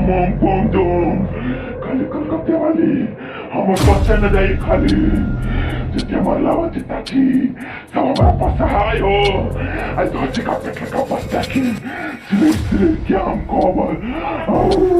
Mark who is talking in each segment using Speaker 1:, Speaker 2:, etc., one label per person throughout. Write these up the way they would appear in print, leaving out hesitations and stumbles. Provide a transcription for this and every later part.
Speaker 1: जाम हम कम जाम खाली कलकत्ते वाली हमर बच्चा न जाई खाली जितने हमारे लावा जितना छी सब हमारा पास सहाय हो आज धोती का पेट का बच्चा की सिरे सिरे क्या हम खबर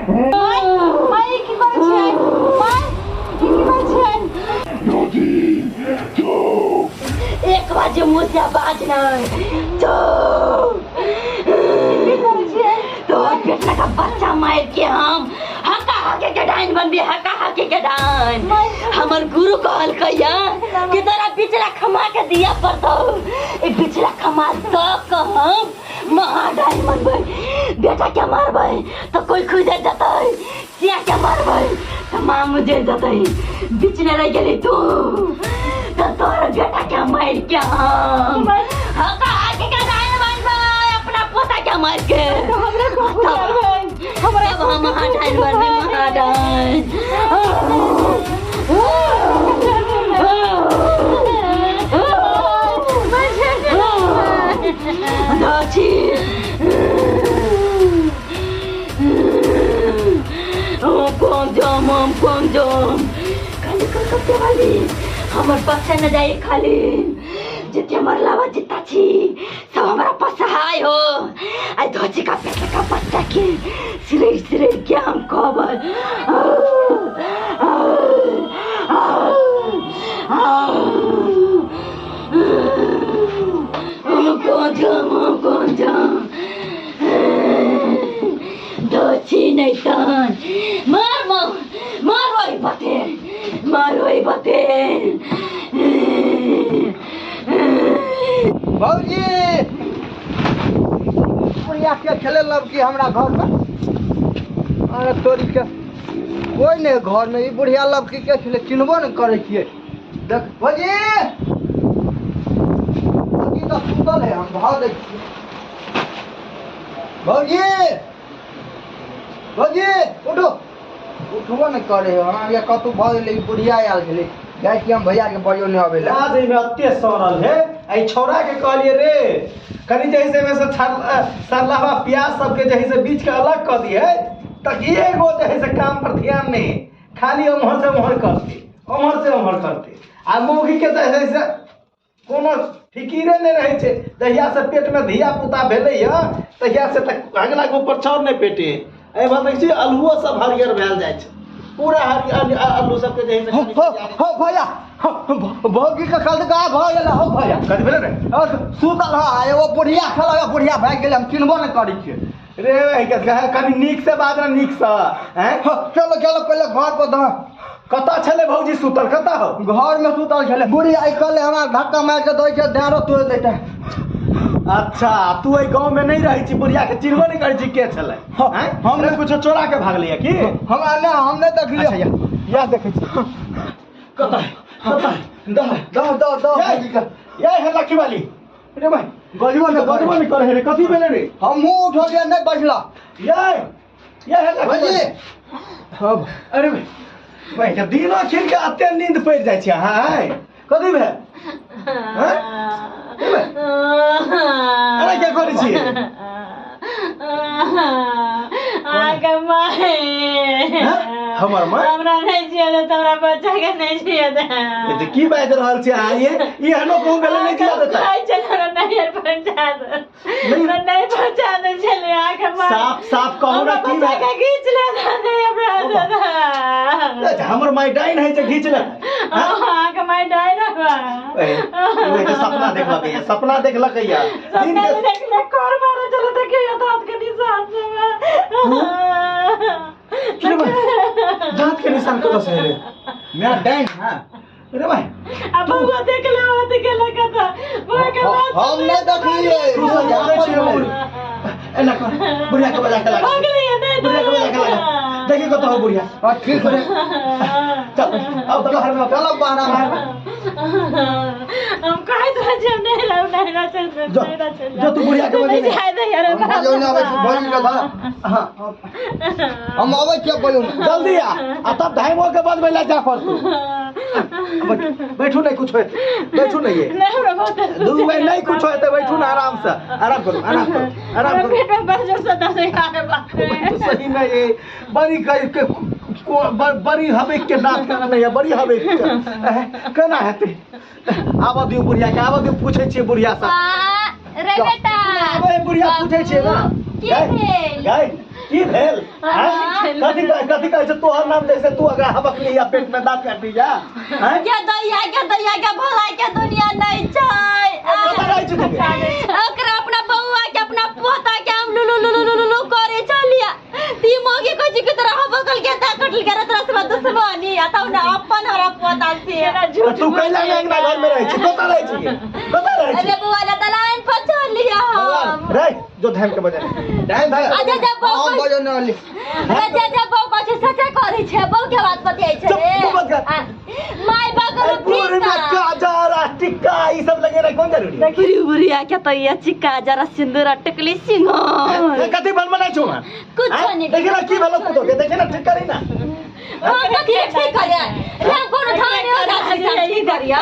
Speaker 2: माई की करै छियै माई की करै छियै
Speaker 1: धोती चुप
Speaker 2: एक बार जे मुँह से आवाज नहीं चुप की करै छियै तोहर पेट का बच्चा मार के हम हका हके के डाइन बनबी हका हके के डाइन हमर गुरु कहलकै या कि तोरा बिचला खमा के दिया पड़तौ ई बिचला खमा दऽ के हम महाडाइन बनबै बेटा के मारबै तऽ कोई खुजर जतै सिया के मारबै तऽ मामू जरि जतै बिचने रहि गेली तू तऽ तोहर बेटा के मारि के हम हका हके के डाइन बनबै अपना पोता के मारि के
Speaker 3: हमरा हमरा
Speaker 2: तब हम महाडाइन बनबै महाडाइन दाची कौन जाम हम कौन जाम खाली कलकत्ते वाली हमर बच्चा न जाए खाली जिते हमर लावा जिता छी सब हमरा पास सहाय हो आई धोची का पेट का बच्चा के सिरे सिरे के हम खबर कौन जाम कौन जाम धोची नहीं तन मार मार मार वही बते मार वही बते
Speaker 4: भौजी बुढ़िया के खेले लब की हमरा घर में अरे तोरी के कोई नहीं घर में ई बुढ़िया लब की के खेले चिन्हबो नहीं करे छियै देख भौजी भौजी तऽ सुतल है हम भाव दै छियै भौजी भौजी उठो उठबो नहि करे है हमरा ये कतौ भऽ गेलै ई बुढ़िया आयल छलै जाइ छी हम भैया के बजो नहि अबै लए
Speaker 5: आज एहिमे एते सड़ल है एहि छौड़ा के कहलिए रे कनि जे है से एहिमे से सरलावा प्याज सबके जे है से बीच के अलग कऽ दिहे तऽ एगो जे है से काम पर ध्यान नहि खाली ओम्हर से ओम्हर करते ओम्हर से ओम्हर करते आ मौगी के तऽ है से कोनो फिकिरे नहि रहै छै जहिया से पेटमे धिया पुता भेलै यऽ तहिया से तऽ अगला के ऊपर चाउर नहि पेटे एहि बार देखै छियै अल्हुओ सब हरियर भेल जाइ छै पूरा हरियर अल्लू सबके जे है से
Speaker 4: हो हो हो भैया हो, भौजी के कलका भऽ गेल हो भैया
Speaker 5: कथी भेलै रे
Speaker 4: और सुतल ह एगो बुढ़िया छल बुढ़िया भागि गेलै हम चिन्हबो नहि करै छियै
Speaker 5: रे कनि नीक से बाज ना नीक से हैं
Speaker 4: हो, चलो चलो पहिले घर पर दह
Speaker 5: कतऽ छलै भौजी सुतल कतऽ हो
Speaker 4: घर में सुतल छलै बुढ़ी आइ काल्हि हमरा धक्का मारि के दै छै डाँरो तोड़ि दैते
Speaker 5: अच्छा तू एहि गाँव में नहीं रहै छी बुढ़िया के चिन्हबो नहीं करै छी के छलै
Speaker 4: हाँ,
Speaker 5: हैं
Speaker 4: हम
Speaker 5: हम कुछो चोरा के भागलै की
Speaker 4: हमरा नहि हम नहि देखलियै
Speaker 5: अच्छा या देखै छी कतऽ है? कतऽ है? दह
Speaker 4: दह दह दह
Speaker 5: ये
Speaker 4: भौजी के
Speaker 5: ये है लक्की वाली रे भाई
Speaker 4: बजबो नहि
Speaker 5: बजबो
Speaker 4: करै
Speaker 5: नहीं करे रे कथी भेलै रे
Speaker 4: हमहूँ उठलियै नहि बजला
Speaker 5: ये ये है लक्की
Speaker 4: भौजी
Speaker 5: वाली
Speaker 4: अब
Speaker 5: अरे भाई भाई के दिनो खिन के अते नींद पड़ि जाइ छै अहाँ आय कथी भेल हैं? की भेल? अरे क्या करै छी
Speaker 3: अहाँके माय
Speaker 5: हैं? हमर माय?
Speaker 3: हमरा नहि जिया देत हमरा बच्चा के नहि जिया देत
Speaker 5: ई जे की बाजि रहल छी अहाँ ये ई एहनो कहूँ गेलै नहि जिया देतै
Speaker 3: खाइ छलै हमरा नैहर पहुँचा दे हमरा नहि पहुँचा दै छलै अहाँके माय
Speaker 5: साफ साफ कहू ना
Speaker 3: हमरा
Speaker 5: की
Speaker 3: बच्चा
Speaker 5: भेल
Speaker 3: के घीच लेता नहि हमरा दादा
Speaker 5: अच्छा, हमर माय डाइन है जे घीच लेतै हैं?
Speaker 3: अहाँके माय डाइन
Speaker 5: ए, ई तऽ सपना देखलकै सपना देखलकै दिन
Speaker 3: सपना
Speaker 5: के
Speaker 3: देखले कोर मारे चलो देखिए दांत के निशान से
Speaker 5: की रे भाई? दाँत के निशान कतऽ से रे
Speaker 4: मेरा डाइन है
Speaker 5: रे भाई
Speaker 3: अब बउआ देख ले बात के लगा था बउआ के बात
Speaker 4: हम नहीं देखलिए
Speaker 5: तू सब जानै छियै एना कर बुढ़िया के बजा के लगा
Speaker 3: भऽ गेलै नहीं
Speaker 5: बुढ़िया के बजा के लगा देखी कतौ हो बुढ़िया।
Speaker 4: हां ठीक है
Speaker 5: चल अब बाहर में
Speaker 4: चलो बाहर में।
Speaker 3: हम कहैत रहे जे हम नहीं रहब नहीं रह चल नहीं रह चल
Speaker 5: जो तू बुढ़िया के बजे
Speaker 3: जाय दे यार
Speaker 4: हम बजौ ने आबै छी भरि के धर।
Speaker 5: हां
Speaker 4: हम आबै छियै बोलू
Speaker 5: जल्दी आ आ तब धाइमो के बजबै ला जा पड़तू। बैठू नहीं कुछ होते बैठू नहीं है
Speaker 3: नहीं हमरा बहुत
Speaker 5: दू भाई नहीं कुछ होते बैठू ना आराम से आराम करो आराम करो आराम करो।
Speaker 3: पेट में बड़ जोर से दर्द है बाप रे।
Speaker 5: तो सही में ये बड़ी के बड़ी हवे के नाच करना नहीं है बड़ी हवे केना हेतै। आबऽ दियौ बुढ़िया के आबऽ दियौ पूछै छियै बुढ़िया से
Speaker 2: रे बेटा
Speaker 5: आबै बुढ़िया पूछै छियै ना
Speaker 2: की भेल
Speaker 5: गै की भेल कथी कथी कहै छै तोहर नाम जैसे तू अगर हबकली या पेट में दांत काटि जा हैं
Speaker 2: के दैया के भलाई के दुनिया नहीं छै।
Speaker 5: कतऽ रहै छी तू
Speaker 2: ओकरा अपना बउआ के अपना पोता के हम लुलु लुलु लुलु लुलु करे चलिया ती मोगी कहै छी कि तोरा हबकल के दा कटल के तोरा से दुश्मनी आ तब ना अपन हमरा पोता से
Speaker 5: तू कैला ने अंगना घर में रहै छी कतऽ रहै छी कतऽ रहै छी।
Speaker 2: अरे बउआ ला दलान पर चलिया हम
Speaker 5: रे जो धाम के बजे
Speaker 4: टाइम भाई
Speaker 2: अच्छा जब बउ
Speaker 4: हम बजौ ने अली
Speaker 2: अरे जे जे बउ कहै छै सचे करै छै बउ के बात बतियाइ छै
Speaker 5: चुप, तू बंद कर।
Speaker 2: My बगल
Speaker 5: पूरे में काजर टिक्का ई सब लगे रहे कोन जरूरी
Speaker 2: बुरी बुरिया के तो ये चिक्का जरा सिंदूर टिकली सिंघर
Speaker 5: कथी बन बनाइ छौ मां
Speaker 2: कुछ नहीं।
Speaker 5: देखे ना की भेलो पुतो के देखे ना ठीक करी ना।
Speaker 2: हां कथी ठीक करिया रे कोनो धान हो जा छै ठीक करिया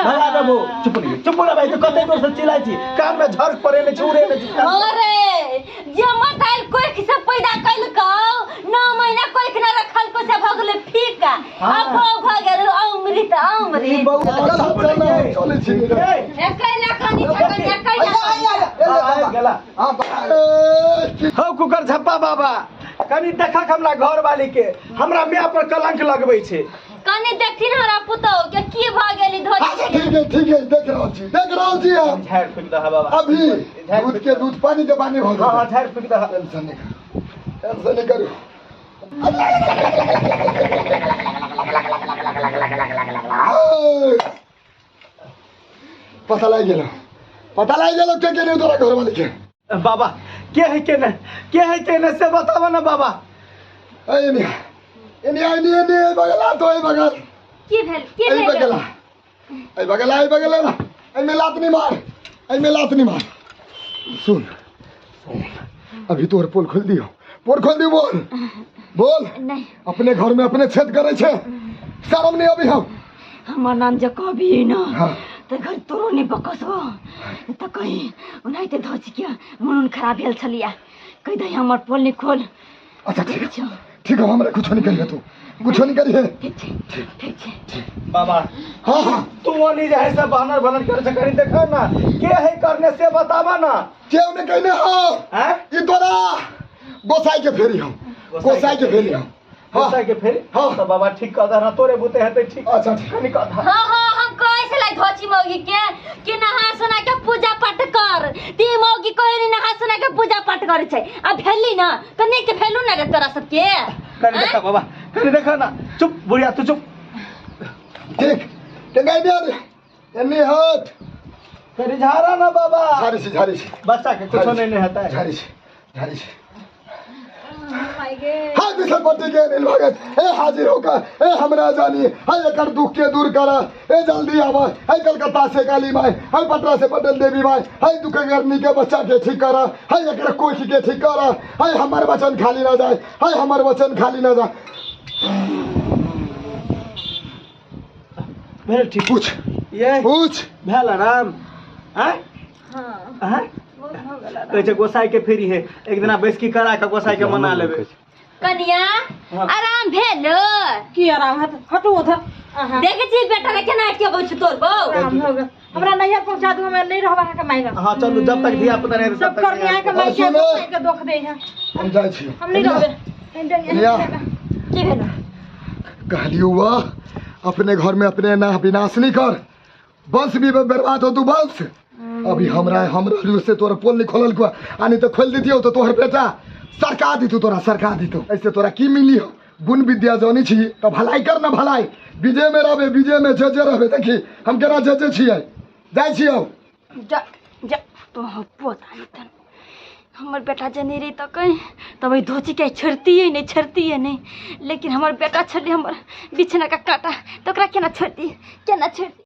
Speaker 5: भगा देबो चुप नहीं चुप ना भाई तू कते दूर से चिल्लाइ छी कान में झरक पड़े ने छुरे ने
Speaker 2: अरे जे मताइल कोख से पैदा कैलकौ 9 महीना कोख न रखल को से भगले फीका अब भ गेल अमृत अमृत।
Speaker 1: चल चल चलै छी
Speaker 2: एकैला कनी छकन एकैला
Speaker 5: आबि गेला।
Speaker 4: हां
Speaker 5: हौ कुकर झप्पा बाबा कनी देखक हमरा घर वाली के हमरा माय पर कलंक लगबै छै
Speaker 2: कनी देखथिन हमरा पुतौ के की भ गेली धोती।
Speaker 1: अच्छा ठीक है ठीक है देख रहल छी हम
Speaker 5: झाड़ फूक दह बाबा
Speaker 1: अभी दूध के दूध पानी के पानी भ गेल।
Speaker 5: हां झाड़ फूक दह
Speaker 1: टेंशन नहीं करू। पता लागि गेल के के नहीं तोरा घर वाली के
Speaker 5: बाबा के है के ने के है के ने से बतावा ना बाबा।
Speaker 1: ए ने एने एने एने बगला तो ए बगल
Speaker 2: की भेल की
Speaker 1: ए
Speaker 2: भेल
Speaker 1: बगला ए बगला ए बगला ए में लात नहीं मार ए में लात नहीं मार। सुन अभी तोहर पोल खोल दियो पोल खोल दियो बोल बोल
Speaker 2: नहीं
Speaker 1: अपने घर में अपने छेद करे छे शर्म नहीं अभी हम
Speaker 2: हमर नाम जे कहबी ना
Speaker 1: हाँ।
Speaker 2: त घर तोरो नहीं बकसबो त कहीं ओनाहिते धोची के मन खराब भेल छलिया कहि दही हमर पोल नहीं खोल।
Speaker 1: अच्छा ठीक ठीक है हमरा कुछ नहीं करिए तू कुछ नहीं करिए
Speaker 2: ठीक छै ठीक छै
Speaker 5: बाबा।
Speaker 1: हाँ हाँ
Speaker 5: तू ओनी जे है से बहनर बनर कर छै करी देखा ना के है करने से बतावा ना
Speaker 1: के ने कहने हो
Speaker 5: हैं
Speaker 1: ई तोरा गोसाई के फेरी हम गोसाई के फेरी हम
Speaker 5: गोसाई के फेरी।
Speaker 1: हाँ
Speaker 5: तो बाबा ठीक कह दे ना तोरे बुते हेतै ठीक।
Speaker 1: अच्छा ठीक
Speaker 5: कनी कह दे।
Speaker 2: हां हां हम कहै छलै धोची मौगी के कि नहा सोना के पूजा पाठ कर ती मौगी कहै नि नहा सोना के पूजा पाठ करै छै आ भेली ना त नीक भेलु ना रे तोरा सबके।
Speaker 5: कनी देखा बाबा कनी देखा ना चुप बुढ़िया तू चुप
Speaker 1: ठीक टेंगाई दे रे एनी हट
Speaker 5: कनी झारा ना बाबा
Speaker 1: झारी छी झारी छी
Speaker 5: बच्चा के कुछो नहीं नहीं होता है
Speaker 1: झारी छी झारी छी। हाय विसलपति के अनिल भगत ए हाजिर होकर ए हमरा जानी हाय एकर दुख के दूर कर ए जल्दी आवा हाय कलकत्ता से काली माई हाय पटना से पटल देवी माई हाय दुख गर्मी के बच्चा के ठीक कर हाय एकर कोख के ठीक कर हाय हमर वचन खाली ना जाए हाय हमर वचन खाली ना जाए।
Speaker 5: भेल ठीक
Speaker 1: पूछ
Speaker 5: ये
Speaker 1: पूछ
Speaker 5: भेल आराम हैं
Speaker 3: हां
Speaker 5: हैं कहै छै गोसाई के फेरी है एक दिना बैसकी करा के गोसाई के मना लेबै।
Speaker 2: कनिया आराम भेल
Speaker 3: की आराम हट हटू उधर
Speaker 2: देखे छी बेटा के केना के अबै छै तोर बौ
Speaker 3: आराम हो गेल हमरा नैहर पहुंचा दू हम नहीं रहब अहाँ के माय लग।
Speaker 5: हां चलू जब तक धिया पुता नहीं
Speaker 3: सब करनिया के माय के गोसाई के दुख दे है
Speaker 1: हम जाइ छी
Speaker 3: हम नहीं रहबे।
Speaker 2: की भेल
Speaker 1: कहलियो वाह अपने घर में अपने ना विनाश नहीं कर वंश भी बर्बाद हो तू वंश। अभी हमरा हमरा से तोरा पोल नहीं खोलल को आ नहीं तो खोल देतियो तो तोहर बेटा सरका दितू तोरा सरका दितू। ऐसे तोरा की मिली हो
Speaker 6: गुण विद्या जानै छी तऽ भलाइ कर ने भलाइ। विजयमे रहबै, विजयमे जे जे रहबै। देखी हम केना जे जे छियै, जाइ छियौ।
Speaker 2: जा जा तो पोता नहीं तन हमर बेटा जे नहीं रही तऽ कहीं तब एहि धोतीके छोड़तियै नहि, छोड़तियै नहि। लेकिन हमर बेटा छलै हमर बिछना का काँटा, तऽ ओकरा केना छोड़तियै, केना छोड़तियै?